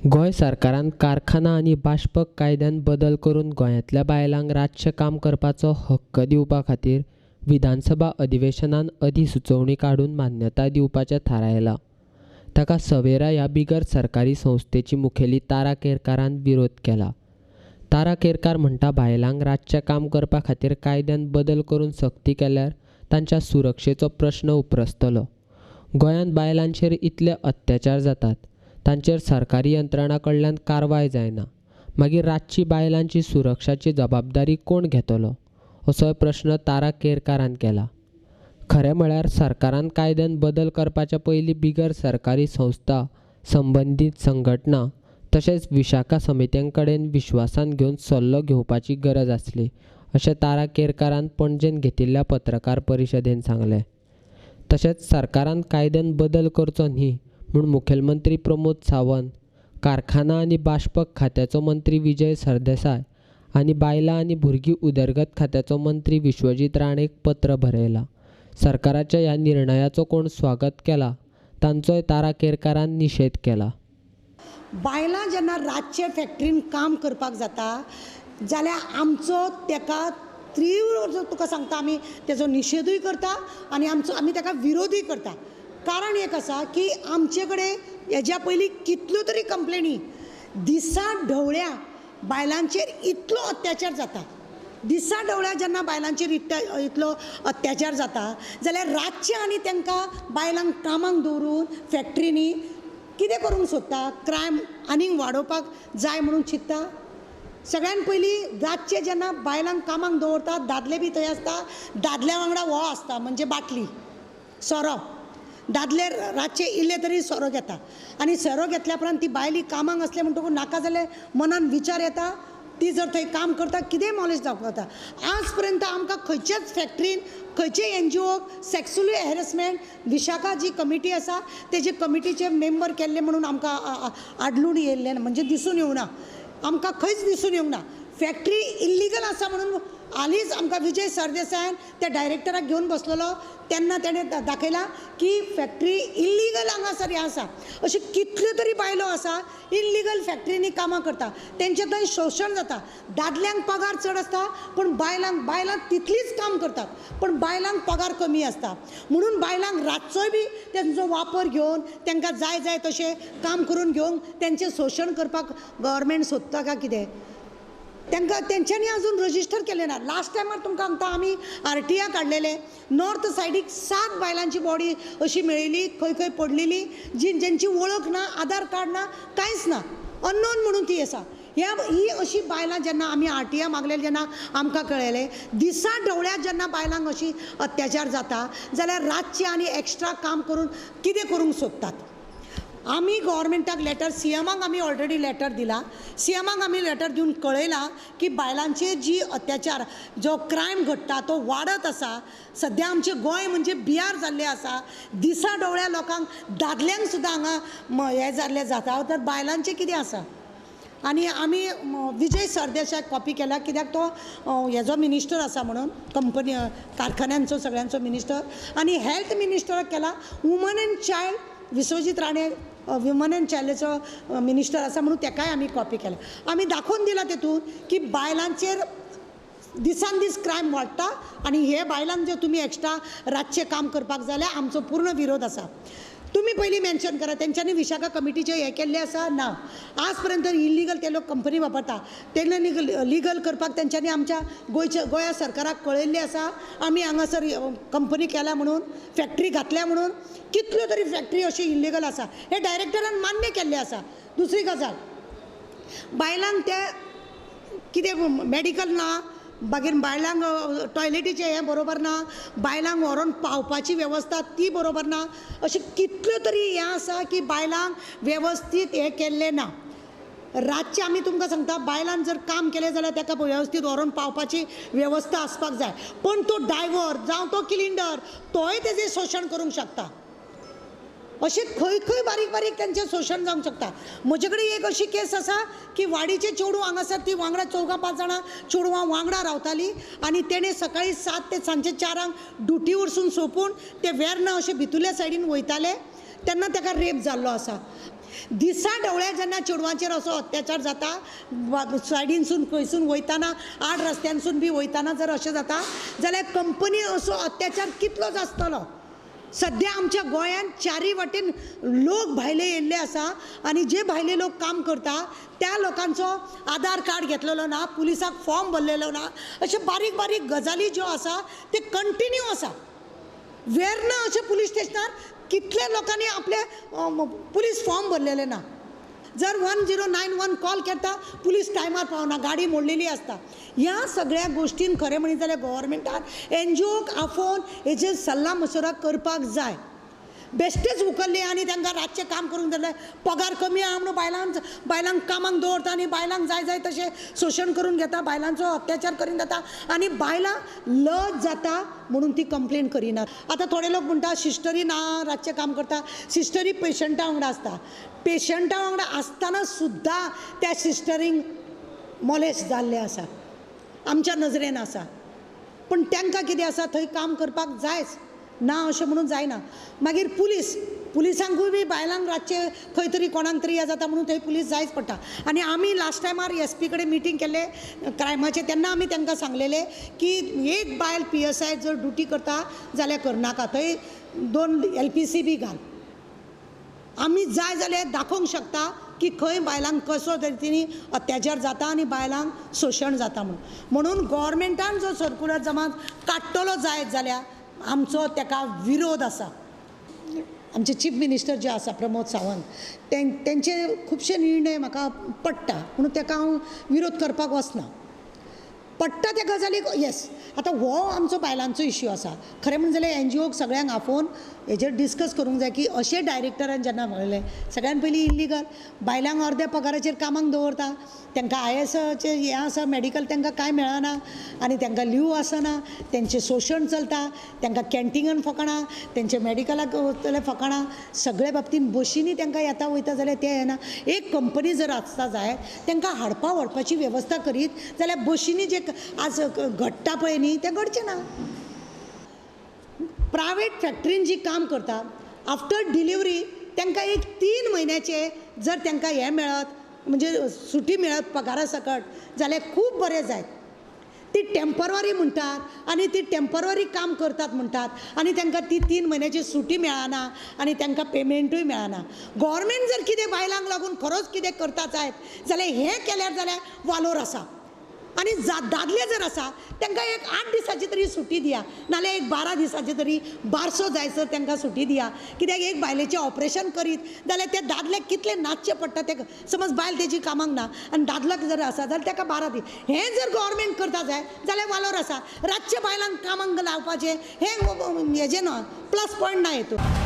गोंय सरकारान कारखाना आनी बाष्पक कायद्यान बदल करून गोंयांतल्या बायलांक रातचें काम करपाचो हक्क दिवपा खातीर विधानसभा अधिवेशनान अधिसुचोवणी काडून मान्यताय दिवपाचें थारायलां. ताका सवेरा ह्या बिगर सरकारी संस्थेची मुखेली तारा केरकारान विरोध केला. तारा केरकार म्हणटा, बायलांक रातचें काम करपा खातीर कायद्यान बदल करून सक्ती केल्यार तांच्या सुरक्षेचो प्रश्न उप्रासतलो. गोंयांत बायलांचेर इतले अत्याचार जातात, तांचेर सरकारी यंत्रणा कडल्यान कारवाय जायना, मागीर रातची बायलांची सुरक्षाची जबाबदारी कोण घेतलो असोय प्रश्न तारा केरकारान केला. खरें म्हळ्यार सरकारान कायद्यान बदल करपाच्या पयलीं बिगर सरकारी संस्था, संबंदीत संघटना तशेंच विशाखा समित्यां कडेन विश्वासान घेवन सल्लो घेवपाची गरज आसली अशें तारा केरकारान पणजेन घेतिल्ल्या पत्रकार परिशदेन सांगलें. तशेंच सरकारान कायद्यान बदल करचो न्ही म्हूण मुखेलमंत्री प्रमोद सावंत, कारखाना आनी बाष्पक खात्याचो मंत्री विजय सरदेसाय आनी बायलां आनी भुरगीं उदरगत खात्याचो मंत्री विश्वजीत राणेक पत्र बरयलां. सरकाराच्या ह्या निर्णयाचो कोण स्वागत केला तांचोय तारा केरकारान निशेध केला. बायलां जेन्ना रातचे फॅक्टरीन काम करपाक जाता जाल्यार आमचो तेका तीव्र, तुका सांगता, आमी तेजो निशेधूय करता आनी आमचो आमी तेका विरोधूय करता. कारण एक आसा की आमचे कडेन हेज्या पयलीं कितल्यो तरी कंप्लेनी दिसा ढवळ्या बायलांचेर इतलो अत्याचार जाता. दिसा ढवळ्या जेन्ना बायलांचेर इतलो अत्याचार जाता जाल्यार रातचें आनी तांकां बायलांक कामाक दवरून फॅक्टरींनी कितें करूंक सोदता, क्रायम आनीक वाडोवपाक जाय म्हणून चिंत्ता. सगळ्यान पयलीं रातचें जेन्ना बायलांक कामाक दवरता, दादले बी थंय आसता, दादल्या वांगडा हो आसता म्हणजे बाटली सोरो, दादले रातचे इल्ले तरी सोरो घेता आनी सोरो घेतल्या उपरांत ती बायली कामाक आसले म्हणटकूच नाका जाल्यार मनान विचार येता, ती जर थंय काम करता कितेंय नॉलेज दाखयता. आज पर्यंत आमकां खंयच्याच फॅक्टरीन खंयचे एनजीओक sexually harassment Vishakha ji committee आसा तेजे कमिटीचे मेंबर केल्ले म्हणून आमकां आडलून येयल्लें ना, म्हणजे दिसून येवना, आमकां खंयच दिसून येवंक ना. फॅक्टरी इल्लिगल आसा म्हणून हालींच आमकां विजय सरदेसायान त्या डायरेक्टराक घेवन बसलेलो तेन्ना तेणें दाखयलां की फॅक्टरी इल्लिगल हांगासर हें आसा. अश्यो कितल्यो तरी बायलो आसा इल्लिगल फॅक्टरींनी कामां करता, तेंचे थंय शोशण जाता. दादल्यांक पगार चड आसता पूण बायलांक, बायलां तितलीच काम करतात पूण बायलांक पगार कमी आसता, म्हणून बायलांक रातचोय बी तेंचो वापर घेवन तांकां जाय जाय तशें काम करून घेवन तेंचें शोशण करपाक गव्हर्मेंट सोदता काय कितें. तांकां तेंच्यांनी अजून रजिस्टर केलें ना. लास्ट टायमार तुमकां सांगता आमी आरटीआर काडलेले, नॉर्थ सायडीक 7 बायलांची बॉडी अशी मेळिल्ली, खंय खंय पडलेली, जी जेंची वळख ना, आधार कार्ड ना, कांयच ना, अननोन म्हणून ती आसा. ह्या ही अशी बायलां जेन्ना आमी आरटीआर मागलेले जेन्ना आमकां कळ्ळें दिसा ढवळ्या जेन्ना बायलांक अशी अत्याचार जाता जाल्यार रातचें आनी एक्स्ट्रा काम करून कितें करूंक सोदतात. आमी गव्हर्मेंटाक लेटर, सीएमाक आमी ऑलरेडी लेटर दिला, सीएमाक आमी लेटर दिवन कळयलां की बायलांचेर जी अत्याचार जो क्रायम घडटा तो वाडत आसा. सद्या आमचें गोंय म्हणजे बिहार जाल्लें आसा, दिसा ढवळ्या लोकांक दादल्यांक सुद्दां हांगा हें जाल्लें जाता, तर बायलांचें कितें आसा. आनी आमी विजय सरदेसायाक कॉपी केला कित्याक तो हेजो मिनिस्टर आसा म्हणून, कंपनी कारखान्यांचो सगळ्यांचो मिनिस्टर, आनी हेल्थ मिनिस्टराक केला. Woman and child Vishwajit Rane woman and चायल्डाचो minister आसा म्हणून तेकाय आमी कॉपी केला. आमी दाखोवन दिला तेतून की बायलांचेर दिसान दीस क्रायम वाडटा आनी हे बायलांक जर तुमी एक्स्ट्रा रातचें काम करपाक जाल्यार आमचो पूर्ण विरोध आसा. तुमी पयलीं मेन्शन करा तेंच्यांनी विशाखा कमिटीचें हें केल्लें आसा ना, आज पर्यंत इल्लिगल ते लोक कंपनी वापरता, तेन्ना लिगल करपाक तेंच्यांनी आमच्या गोंयच्या गोंया सरकाराक कळयल्लें आसा आमी हांगासर कंपनी केल्या म्हणून, फॅक्टरी घातल्या म्हणून. कितल्यो तरी फॅक्टरी अशी इल्लिगल आसा हे डायरेक्टरान मान्य केल्लें आसा. दुसरी गजाल, बायलांक ते कितें मॅडिकल ना, मागीर बायलांक टॉयलेटीचें हें बरोबर ना, बायलांक व्हरोन पावपाची वेवस्था ती बरोबर ना, अशें कितल्यो तरी हें आसा की बायलांक वेवस्थीत हें केल्लें ना. रातचें आमी तुमकां सांगता बायलान जर काम केलें जाल्यार ताका वेवस्थीत व्हरोन पावपाची वेवस्था आसपाक जाय, पूण तो ड्रायव्हर जावं तो क्लिनर तोय तेजें शोशण करूंक शकता. अशें खंय खंय बारीक बारीक तेंचें शोशण जावंक शकता. म्हजे कडेन एक अशी केस आसा की वाडीचे चेडूं हांगासर ती वांगडा 4-5 जाणां चेडवां वांगडा रावतालीं आनी तेणें सकाळीं 7 ते सांजचे 4 ड्युटी वरसून सोंपून ते वेर्ना अशे भितुल्या सायडीन वयताले तेन्ना ताका रेप जाल्लो आसा. दिसा ढवळ्या जेन्ना चेडवांचेर असो अत्याचार जाता, सायडीनसून खंयसून वयताना, आड रस्त्यानसून बी वयताना जर अशें जाता जाल्यार कंपनी असो अत्याचार कितलोच आसतलो. सद्या आमच्या गोंयांत चारी वाटेन लोक भायले येयल्ले आसा आनी जे भायले लोक काम करता त्या लोकांचो आधार कार्ड घेतलेलो ना, पुलिसाक फॉर्म भरलेलो ना, अशे बारीक बारीक गजाली ज्यो आसा ते कंटिन्यू आसा. वेर्ना अशें पुलीस स्टेशनार कितले लोकांनी आपले पुलीस फॉर्म भरलेले ना. जर 1091 कॉल करता पुलीस टायमार पावना, गाडी मोडलेली आसता. ह्या सगळ्या गोश्टीन खरें म्हणीत जाल्यार गव्हर्मेंटान एनजीओक आफोवन हेजेर सल्ला मसुरा करपाक जाय. बेश्टेच उखल्ले आनी तांकां रातचें काम करूंक जाय, पगार कमी आहा म्हणून बायलांक कामाक दवरता आनी बायलांक जाय जाय तशें शोशण करून घेता, बायलांचो अत्याचार करून जाता आनी बायलां लज जाता म्हणून ती कंप्लेन करिनात. आतां थोडे लोक म्हणटा सिस्टरी ना रातचें काम करता, सिस्टरी पेशंटा वांगडा आसता, पेशंटा वांगडा आसतना सुद्दां त्या सिस्टरींक मोलेस जाल्लें आसा, आमच्या नजरेन आसा. पूण तांकां कितें आसा, थंय काम करपाक जायच ना अशें म्हणून जायना. मागीर पुलिसांकूय बी बायलांक रातचे खंय तरी कोणाक तरी हें जाता म्हणून थंय पुलीस जायच पडटा. आनी आमी लास्ट टायमार एस पी कडेन मिटींग केल्ले क्रायमाचें, तेन्ना आमी तांकां सांगलेलें की एक बायल PSI जर ड्युटी करता जाल्यार करनाका, थंय 2 LPC बी घाल. आमी जाय जाल्यार दाखोवंक शकता की खंय बायलांक कसो तरेनी अत्याचार जाता आनी बायलांक शोशण जाता म्हणून. म्हणून गव्हर्मेंटान जो सर्कुलर जमा काडटलो जायत जाल्यार आमचो तेका विरोध आसा. आमचे चीफ मिनिस्टर जे आसा प्रमोद सावंत, तेंचे खुबशे निर्णय म्हाका पडटा म्हणून तेका हांव विरोध करपाक वचना. पडटा त्या गजालीक येस. आतां हो आमचो बायलांचो इश्यू आसा. खरें म्हणून जाल्यार एनजीओक सगळ्यांक आफोवन हेजेर डिस्कस करूंक जाय की अशें डायरेक्टरान जेन्ना म्हणलें, सगळ्यान पयलीं इल्लिगल बायलांक अर्द्या पगाराचेर कामाक दवरता, तांकां ISचे हें आसा मॅडिकल तांकां कांय मेळना आनी तांकां लीव आसना, तेंचें शोशण चलता, तांकां कॅन्टिनान फकाणां, तेंचे मॅडिकलाक वतले फकाणां, सगळे बाबतीन बशींनी तांकां येता वयता जाल्यार तें येना. एक कंपनी जर आसता जाय तांकां हाडपा व्हरपाची वेवस्था करीत जाल्यार बशींनी जे आज घडटा पळय न्ही तें घडचें ना. प्रायवेट फॅक्टरीन जी काम करता आफ्टर डिलिवरी तांकां एक 3 म्हयन्याचे जर तांकां हें मेळत म्हणजे सुटी मेळत पगारा सकट जाल्यार खूब बरें जायत. ती टेम्पररी म्हणटात आनी ती टेम्पररी काम करतात म्हणटात आनी तांकां ती 3 म्हयन्याची सुटी मेळना आनी तांकां पेमेंटूय मेळना. गव्हर्मेंट जर कितें बायलांक लागून खरोच कितें करता जायत जाल्यार हें केल्यार जाल्यार वालोर आसा. आनी दादले जर आसा तांकां एक 8 दिसाची तरी सुटी दिया, नाल्यार एक 12 दिसाची तरी बारसो जायसर तांकां सुटी दिया. कित्याक एक बायलेचें ऑपरेशन करीत जाल्यार त्या दादल्याक कितलें नाचचें पडटा तें, समज बायल तेजी कामाक ना आनी दादल्याक जर आसा जाल्यार ताका 12 दीस. हें जर गव्हर्मेंट करता जाय जाल्यार वालोर आसा. रातचे बायलांक कामाक लावपाचें हें हेजें ना, प्लस पॉयंट ना हितून.